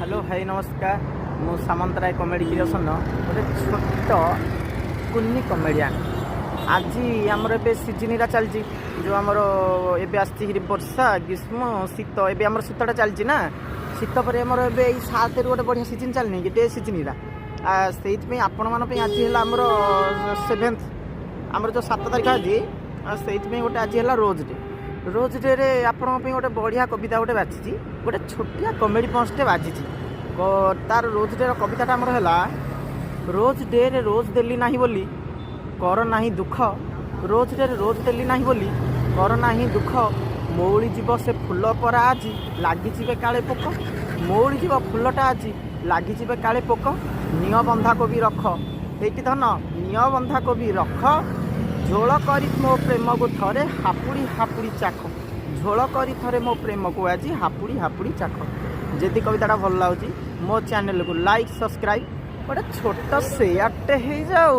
Hello ଭାଇ, ନମସ୍କାର। ମୁଁ ସାମନ୍ତରାୟ କମେଡ଼ି କ୍ରିଏସନ୍ର ଗୋଟେ ଛୋଟ କୁନି କମେଡ଼ିଆନ୍। ଆଜି ଆମର ଏବେ ସିଜିନିଟା ଚାଲିଛି, ଯେଉଁ ଆମର ଏବେ ଆସିଛି କିରି ବର୍ଷା, ଗ୍ରୀଷ୍ମ, ଶୀତ। ଏବେ ଆମର ଶୀତଟା ଚାଲିଛି ନା? ଶୀତ ପରେ ଆମର ଏବେ ଏଇ 7ରୁ ଗୋଟେ ବଢ଼ିଆ ସିଜିନ୍ ଚାଲିନି କି, ଡେ ସିଜିନିଟା? ସେଇଥିପାଇଁ ଆପଣମାନଙ୍କ ପାଇଁ ଆଜି ହେଲା ଆମର 7th, ଆମର ଯେଉଁ 7 ତାରିଖ ଆଜି। ଆଉ ସେଇଥିପାଇଁ ଗୋଟେ ଆଜି ହେଲା ରୋଜ୍ ଡେ। ରୋଜ୍ ଡେରେ ଆପଣଙ୍କ ପାଇଁ ଗୋଟେ ବଢ଼ିଆ କବିତା ଗୋଟେ ବାଛିଛି, ଗୋଟେ ଛୋଟିଆ କମେଡ଼ି ପଞ୍ଚଟେ ବାଜିଛି। ତାର ରୋଜ୍ ଡେର କବିତାଟା ଆମର ହେଲା, ରୋଜ୍ ଡେରେ ରୋଜ୍ ଦେଲି ନାହିଁ ବୋଲି କର ନାହିଁ ଦୁଃଖ। ରୋଜ୍ ଡେରେ ରୋଜ୍ ଦେଲି ନାହିଁ ବୋଲି କର ନାହିଁ ଦୁଃଖ। ମଉଳି ଯିବ ସେ ଫୁଲ ପରା ଆଜି, ଲାଗିଯିବେ କାଳେ ପୋକ। ମଉଳି ଯିବ ଫୁଲଟା ଆଜି, ଲାଗିଯିବେ କାଳେ ପୋକ। ନିଅ ବନ୍ଧାକୋବି ରଖ ଏଇଠି ଧନ, ନିଅ ବନ୍ଧାକୋବି ରଖ। ଝୋଳ କରି ମୋ ପ୍ରେମକୁ ଥରେ ହାପୁଡ଼ି ହାପୁଡ଼ି ଚାଖ। ଝୋଳ କରି ଥରେ ମୋ ପ୍ରେମକୁ ଆଜି ହାପୁଡ଼ି ହାପୁଡ଼ି ଚାଖ। ଯଦି କବିତାଟା ଭଲ ଲାଗୁଛି, ମୋ ଚ୍ୟାନେଲକୁ ଲାଇକ୍, ସବସ୍କ୍ରାଇବ୍, ଗୋଟେ ଛୋଟ ସେୟାରଟେ ହେଇଯାଉ।